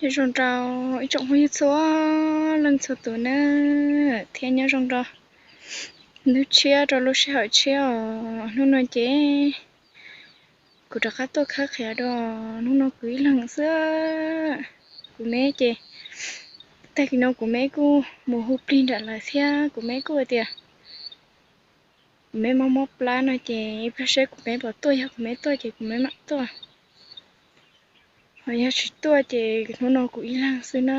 Nyob zoo rau ib tsoom phooj ywg txhua leej txhua tus na, thiab nyob zoo rau hnub tshiab rau lub sij hawm tshiab os. Hnub no ces kuv rov qab tuaj khawb qhiav dua. Hnub no kuv ib leeg xwb. Kuv me ces tag kis no kuv me kuj mus hu plig nram lawv thiab, kuv me kuj hais tias kuv me mob mob plab no ces ib pliag seb kuv me puas tuaj, yog kuv me tuaj ces kuv me mam tuaj, ho yog tsis tuaj ces hnub no kuv ib leeg xwb na.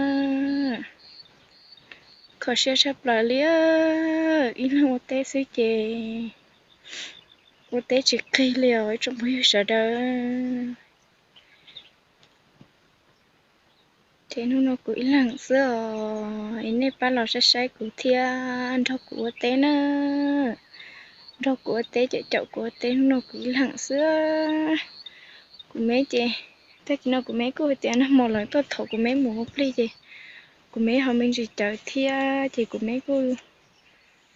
Kho siab tshaj plaws li, ib leeg ua teb xwb ces ua teb tsis qig li os ib tsoom phooj ywg sawv daws. Ces hnub no kuv ib leeg xwb os, es nej pab los saib saib kuv thiab nrog kuv ua teb na. Nrog kuv ua teb, caum caum kuv ua teb, hnub no kuv ib leeg xwb. Kuv me ces tag kis no kuv me kuj hais tias nag hmo lawv tuaj thov kuv me mus hu plig ces kuv me ho me ntsis cawv thiab ces kuv me kuj,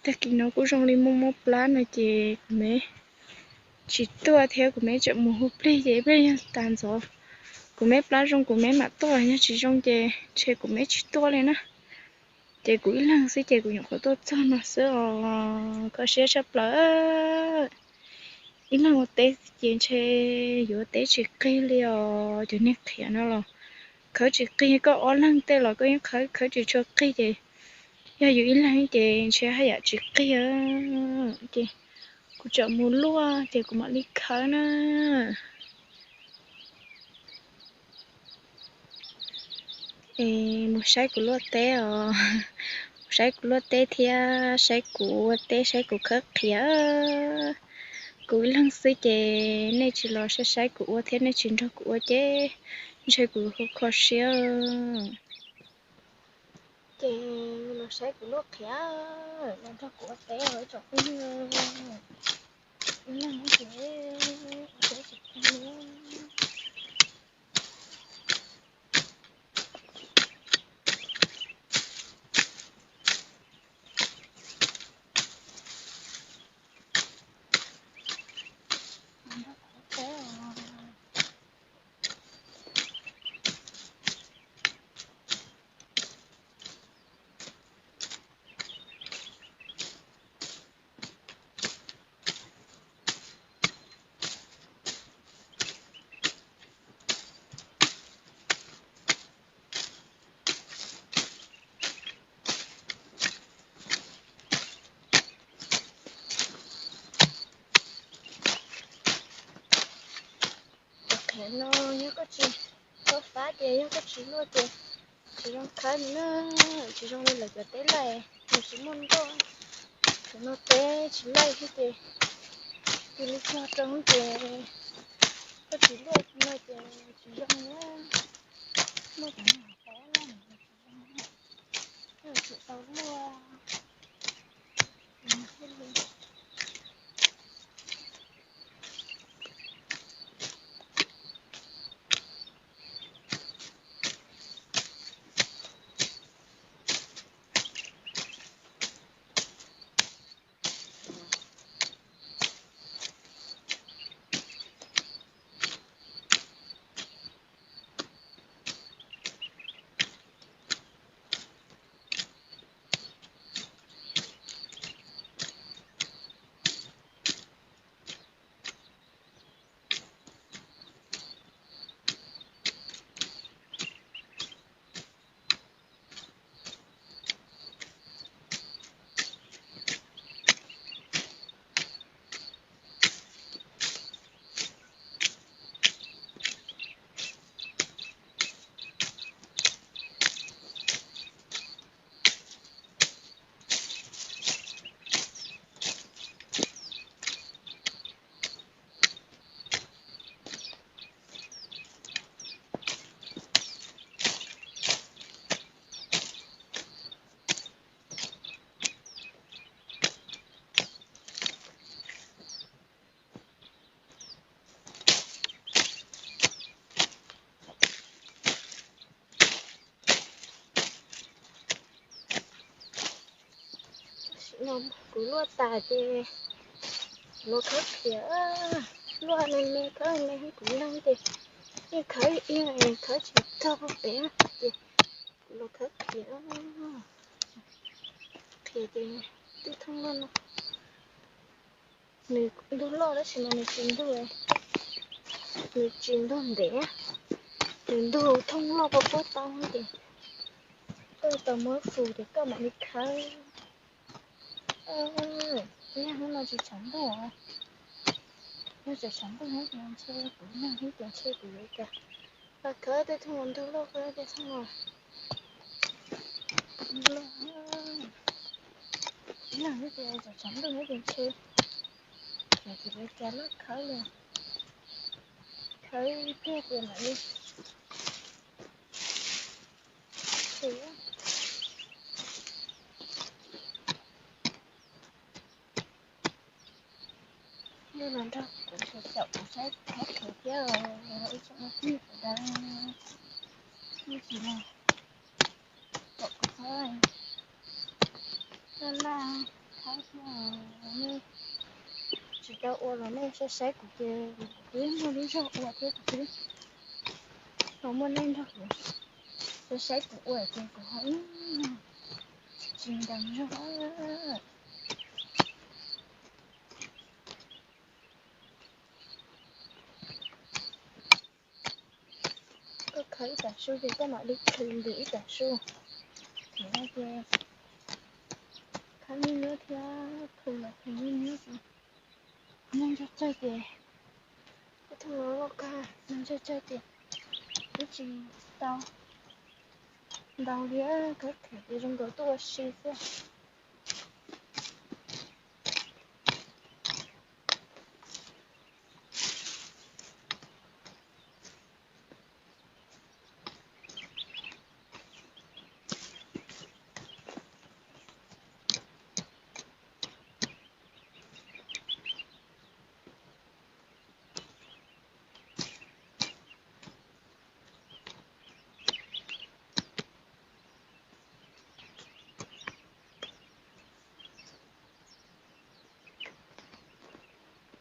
tag kis no kuj zoo li mob mob plab no ces kuv me tsis tuaj thiab, kuv me tseem mus hu plig ces ib pliag yog tas ntxov kuv me plab zoo kuv me mam tuaj, yog tsis zoo ces ntshe kuv me tsis tuaj li na. Ces kuv ib leeg xwb ces kuv nyuam qhuav tuaj txog no xwb os, kho siab tshaj plaws. Ib leeg ua teb ces ntshe yuav teb tsis qig li os, cov niag qhiav no los khawb tsis qig, koj ob leeg tej los koj yeej khawb khawb tsis tshua qig ces yog yus ib leeg ces ntshe haj yam tsis qig. Ces kuv tseem mus luaj ces kuv mam li khawb na. Es mus saib kuv luaj teb os, mus saib kuv luaj teb thiab saib kuv ua teb, saib kuv khawb qhiav. Kuv ib leeg xwb ces nej tsis los saib saib kuv ua thiab nej tsis nrog kuv ua ces ntshe kuv kho kho siab. Ces los saib kuv luaj qhiav, los nrog kuv ua teb os ib tsoom phooj ywg. Ib leeg ces ua teb tsis qig li. Cov qhiav no yog koj tsis kho fab ces yog koj tsis luaj ces tsis zoo khawb li na, tsis zoo li lawv cov teb laij, nws tsis muaj nroj. Cov no teb tsis laij thiab ces cia li cog rau ces koj tsis luaj no ces tsis zoo na. Muaj cov no teb laij tsis zoo, tsis tau luaj. Kuv luaj tas ces los khawb qhiav, luaj me me khawb me kuv leeg ces Yeej khawb ib, khawb tsis txog pem ces kuv los khawb qhiav, qhiav ces twb thooj loj no. Nws ntug loj tab sis mas nws tsis ntug, nws tsis ntug ntev, nws ntug thooj loj pab pab tau ces koj tau muab fus ces koj mam li khawb. Hnub no tsis tshav ntuj, yog tseem tshav ntuj no ces ntshe kuv nag thiab ces ntshe kuv yuav cas. Los khawb tej thooj ntug loj, khawb tej thooj loj, nag thiab ces tseem tshav ntuj thiab ces ntshe kuv yuav cas loj khawb li, khawb ib pliag ces mam li. Nej los nrog kuv caum kuv saib qhov qhiav thiab, ib tsoom phooj ywg sawv daws, nej tsis los caum kuv saib laj laj thiab, nej tsis tau ua los nej saib saib kuv ces kuv twb muaj lub zog ua thiab, kuv twb tau muaj nej nrog kuv saib saib kuv ua ces kuv ho ib tsis ntev zog. Koj khawb ib tag su ces koj mam li plhws ntws ib tag su. Thaum no ces khawb niaj hnub thiab plhws los plhws niaj hnub ces nag ntsawg tsawg ces, koj thooj loj kawg, nag ntsawg tsawg ces twb tsis tau ntau li, khawb qhiav ces zoo nkaus tuaj ua si xwb.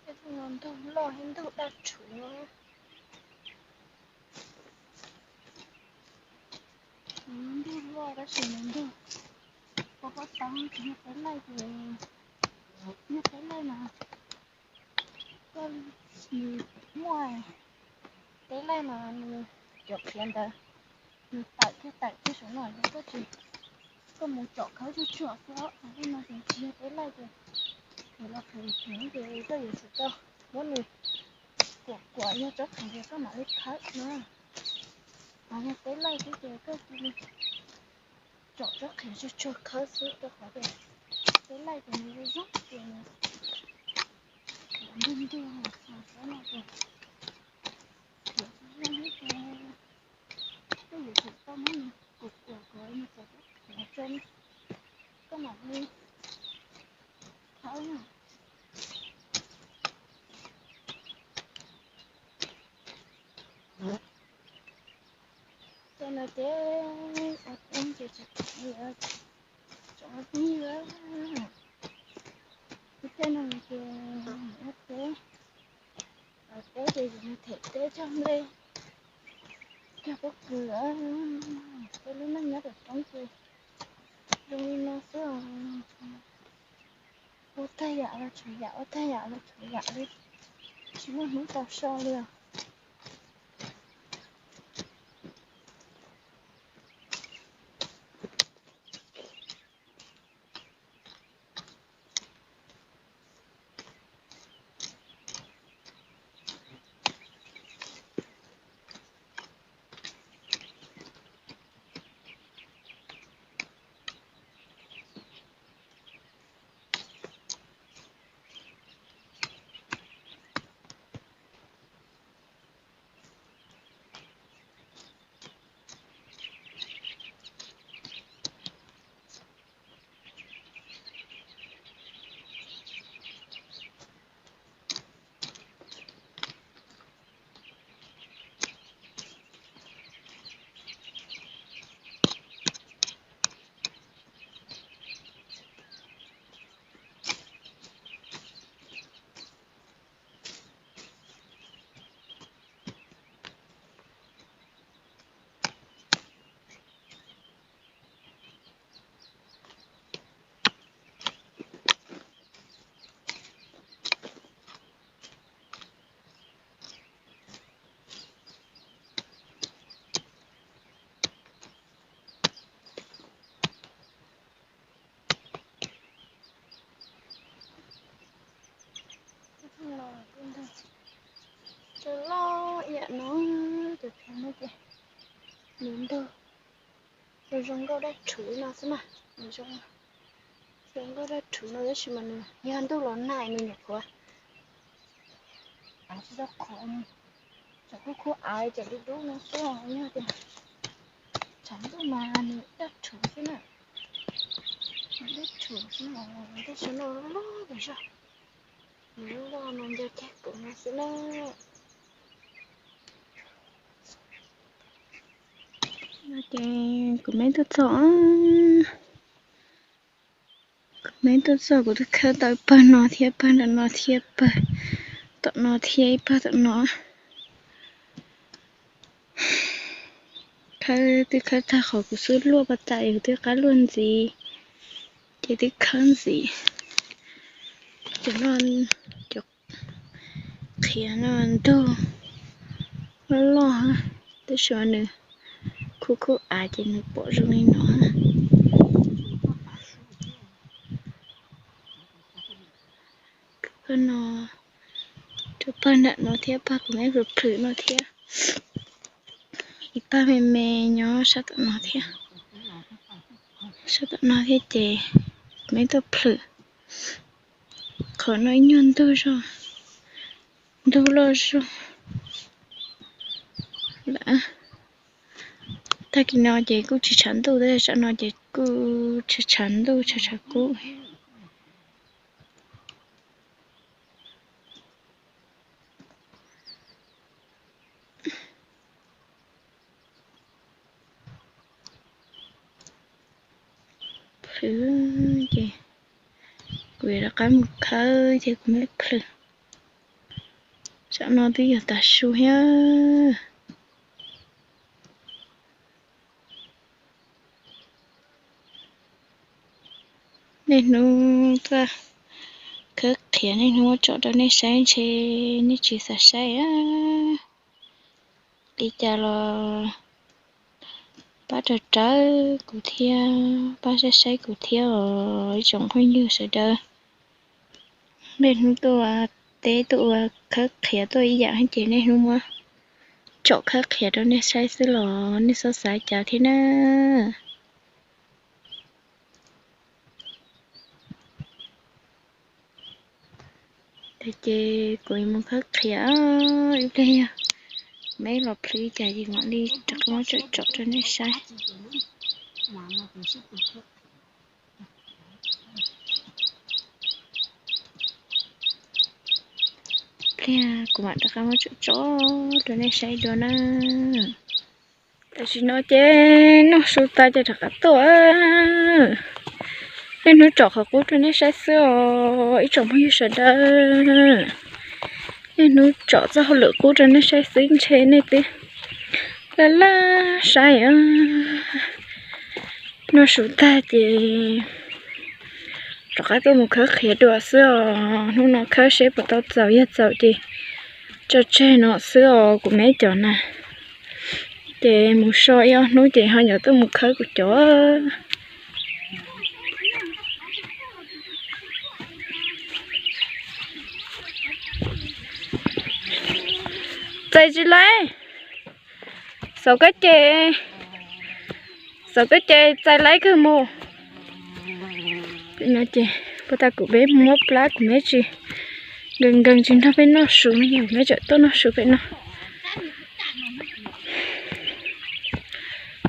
Tej no ntug loj thiab ntug daj rhuv. Ntug loj tab sis nws ntug pab pab tau, tsis yog peb laij ces, yog peb laij mas koj, nws muaj, peb laij mas nws cov qhiav ntawd nws tawm kiag tawm kiag saum no, koj tsis, koj mus tsom khawb tsuag tsuag xwb. Tej no ces tsis yog peb laij ces, qhiav los qhiav qhiav ces koj yuav tsum tau muab nws kuam kuam yog tsob qhiav ces koj mam li khawb na. Ho yog peb laij xwb ces koj cia li tsom tsob qhiav tsuag tsuag khawb xwb rau qhov tias peb laij ces nws zoo zoo ces nws ntug ntug, tsob no ces qhiav tsis zoo ces koj yuav tsum tau muab nws kuam kuam kom nws txaus tsob qhiav tso, koj mam li khawb na. Tej no ces ua teb ces tsis tau li, tsoom phooj ywg, tej no ces ua teb, ua teb ces yus them teb cog nplej, cog pob kws. Peb lub neej nyob pem roob ces zoo li no xwb os. Ua tag yam los tshuav yam, ua tag yam los tshuav yam li, tsis muaj hnub tau so li os. Nws zoo nkauj dab rhuv no xwb na. Nws zoo nkauj dab rhuv no tab sis mas nws yog ntuj los nag nws nyuam qhuav av tsis tau qhov, tsam kuj khub av tsam dub dub no xwb, yog tias tshav ntuj mas nws dab rhuv xwb na. Nws dab rhuv xwb na, tab sis no loj loj zog, nws loj loj no nco ceg kaum no xwb na. Ces kuv me tuaj txog, kuv me tuaj txog kuv twb khawb tau pawg no thiab pawg nram no thiab pawg tom no thiab ib pawg tom no. Khawb twb khawb tag qhov kuv xub luaj pas tas, kuv twb qab luaj ntxiv, ces twb khawb ntxiv. Cov no, cov qhiav no ntug loj loj, tab sis nws khub khub av ces nws pom zoo li no. Pawg no, rau pawg nram no thiab pawg kuv me plhws plhws no thiab. Ib pawg me me nyob sab tom no thiab, sab tom no thiab ces kuv me tuaj plhws. Qhov no ib nyuag ntug zog, ntug loj zog lawm. Tag kis no ces kuj tsis tshav ntuj, tab sis tsam no ces kuj tshav tshav ntuj tshav tshav kub. Plhws ces kuv yuav rov qab mus khawb ces kuv me plhws. Tsam no twb yog tav su thiab. Niaj hnub tuaj khawb qhiav, niaj hnub muab tsom rau nej saib ntshe nej tsis xav saib. Li cas los pab rawm rawv kuv thiab, pab saib saib kuv thiab os ib tsoom phooj ywg sawv daws. Niaj hnub tuaj teb tuaj ua khawb qhiav tuaj ib yam ces niaj hnub muab tsom khawb qhiav rau nej saib xwb los nej txhob xav cas thiab na. Ces kuv mus khawb qhiav ib pliag, yog me los plhws cas ces mam li rov qab muab tsom tsom rau nej saib. Pliag kuv mam rov qab muab tsom tsom rau nej saib dua na. Tam sim no ces noj su tas ces rov qab tuaj. Niaj hnub tsom qhov qub rau nej saib xwb os ib tsoom phooj ywg sawv daws. Niaj hnub tsom txoj hauj lwm qub rau nej saib xwb ntshe nej twb laj laj saib. Noj su tag ces rov qab tuaj mus khawb qhiav dua xwb os. Hnub no khawb seb puas tau txaus, yog txaus ces tso tseg no xwb os kuv me cov na. Ces mus so ib ob hnub ces ho yuav tuaj mus khawb kuv cov. Txais tsis laib. Xauv koj ces, xauv koj ces txais laib kawg mus. No ces puag ta kuv peb muab plab kuv me tsis nkees nkees tsis nrog peb noj su no ces kuv me tseem tuaj noj su pem no.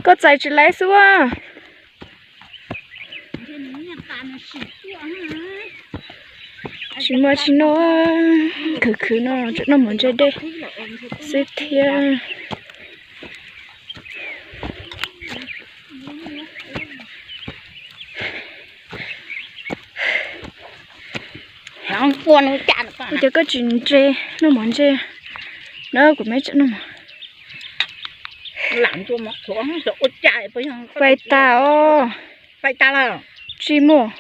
Koj txais tsis laib xwb. Tsis muaj tsis noj, khwv khwv no tseem noj mov ntse dej xwb thiab. Ua cas koj tsis ntse noj mov ntse na, kuv me tseem noj mov. Fais tas os. Tsis mus.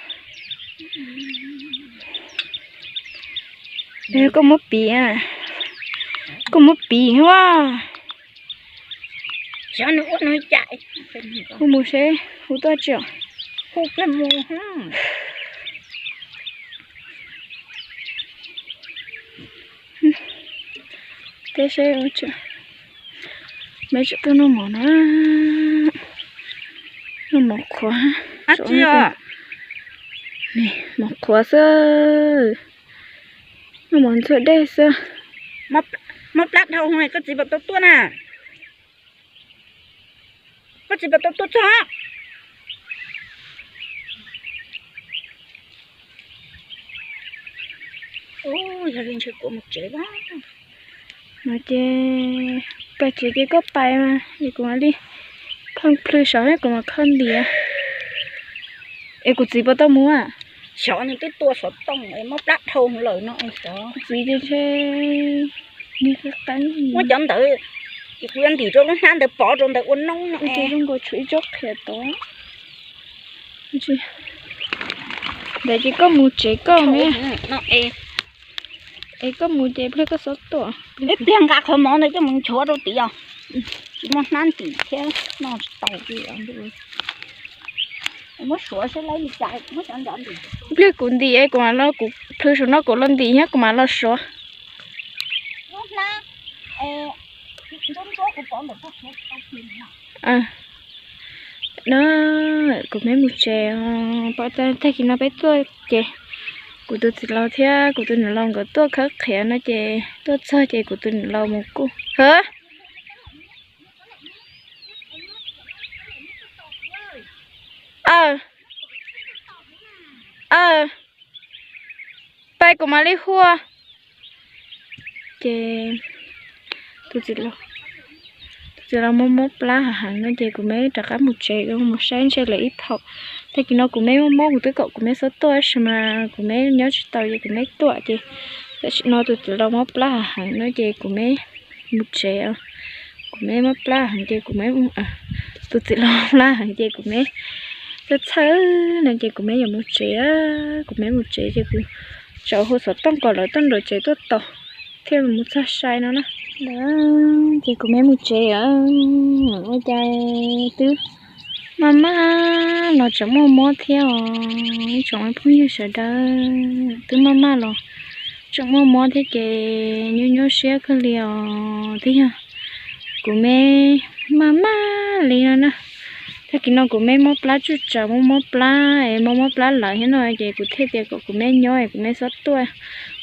Koj muab piv, koj muab piv a. Hu mus seb hu tuaj tsis. Teb seb, Meb tseem tuaj noj mov no, noj mov qhuav, mov qhuav xwb, noj mov ntxuag dej xwb. Mob plab dhau, koj txiv puas tau tuaj na? Koj txiv puas tau tuaj txog? Yog li ntshe kuv mus tsev no ces, pais tsev ces koj pais mas es kuv mam li kho plhws saud, kuv mam kho ntiav. Es kuv txiv puas tau mus? Xyov nws twb tua xov tooj es mob plab dhau lawm no es xyov. Kuv txiv ces ntshe nws qeeb qeeb. Muab cov ntawd, kuv yuav ntim rau lub hnab ntawd pov rau ntawd ua noob no. Ces zoo nkaus tshuav ib tsob qhiav tod. Ntawd ces koj mus tsev koj no, es koj mus ces pliag koj xob tuaj. Ib pliag nqa qhov mov ntawd coj mus nchuav rau tid os. Tsis muaj hnab ntim thiab noj tsis tau. Muab suav seb laib li cas, muab cov ntawd ntim. Ib pliag kuv ntim es kuv mam los, kuv plhws saum no kuv los ntim thiab kuv mam los suav. No, kuv meb mus tsev os. Pom tag kis no peb tuaj ces kuv tus txiv laus thiab kuv tus niam laus nkawd tuaj khawb qhiav no ces tuaj txog ces kuv tus niam laus mus kuj. Aw, aw, pais kuv mam li hu. Ces tus txiv laus mob mob plab heev no ces kuv meb rov qab mus tsev, mus saib ntshe lawv ib phaum. Tag kis no kuv meb mob mob kuv twb kom kuv meb xob tuaj tab sis mas kuv meb nyob tsis tau ces kuv meb tuaj ces tam sim no tus txiv laus mob plab heev no ces kuv meb mus tsev. Kuv meb mob plab heev ces kuv meb, tus txiv laus mob plab heev ces kuv meb txhawj txhawj no ces kuv meb yuav mus tsev. Kuv meb mus tsev ces kuv tsaus hu xov tooj kom lawv tuaj nram tsev tuaj tos thiaj mus txog sai no na. Ces kuv meb mus tsev, ua cas twb maj maj los tseem muaj mob thiab os. Ib tsoom phooj ywg sawv daws, twb maj maj los tseem muaj mob thiab ces nyuaj nyuaj siab kawg li os. Twb yog kuv meb maj maj li no na. Tag kis no kuv meb mob plab tsuj tsawv, mob mob plab es mob mob plab lawm thiab no ces kuv thiaj tias kom kuv meb nyob es kuv meb xob tuaj.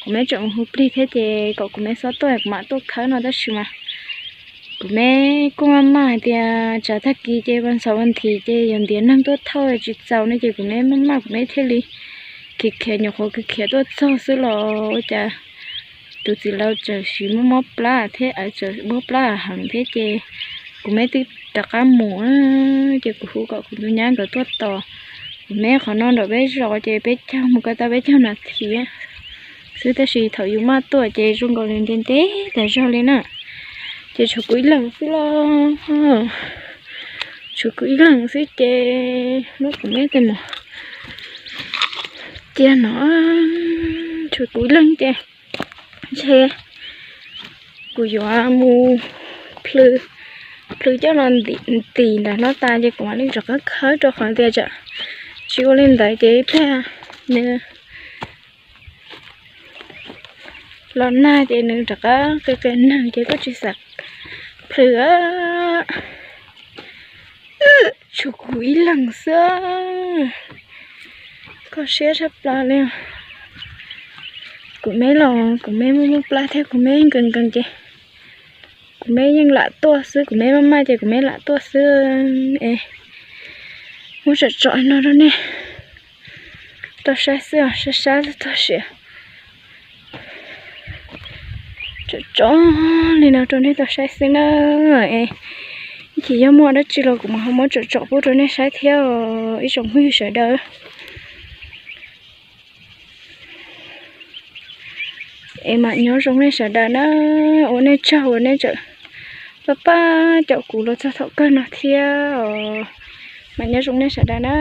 Kuv meb tseem hu plig thiab ces kom kuv meb xob tuaj kuv mam tuaj khawb no tab sis mas kuv meb kuj maj maj hais tias tsam tag kis ces vas ntxhov vas nthiv ces yog ntiav neeg tuaj thauj tsis txaus no ces kuv meb maj maj kuv meb thiaj li khiav khiav nyuam qhuav khiav khiav tuaj txog xwb los ua cas tus txiv laus txawm sis muaj mob plab thiab, txawm mob plab heev thiab ces kuv meb twb rov qab mus ces kuv hu kom kuv tus nyab nkawd tuaj tos. Kuv meb qhov no nram peb zos ces peb caug mus ko taw peb caug nas this xwb tab sis thaum yus maj tuaj ces zoo nkaus li ntev ntev tas zog li na. Ces tshuav kuv ib leeg xwb los, tshuav kuv ib leeg xwb ces muab kuv meb tej mus cia no, tshuav kuv ib leeg ces ntshe kuv yuav mus plhws, plhws coj los ntim nram no tas ces kuv mam li rov qab khawb rau qhov tias tsam tsis ua li ntawd ces ib pliag nws los nag ces nws rov qab qia qia neeg ces kuj tsis xav plhws. Tshuav kuv ib leeg xwb, kho siab tshaj plaws li. Kuv meb los kuv meb muaj muaj plab thiab kuv meb nkees nkees ces kuv meb yeej lam tuaj xwb, kuv meb maj maj ces kuv meb lam tuaj xwb es muab tsom tsom no rau nej tau saib xwb, sab sab tag siav. Tsom tsom li no rau nej tau saib xwb na. Es ib chim yog muaj dab tsi los kuv mam ho muab tsom tsom pub rau nej saib thiab ib tsoom phooj ywg sawv daws. Es mam nyob zoo nej sawv daws na, ua nej tsaug uas nej tseem pab pab caum kuv los txog thaum kawg no thiab os. Mam nyob zoo nej sawv daws na.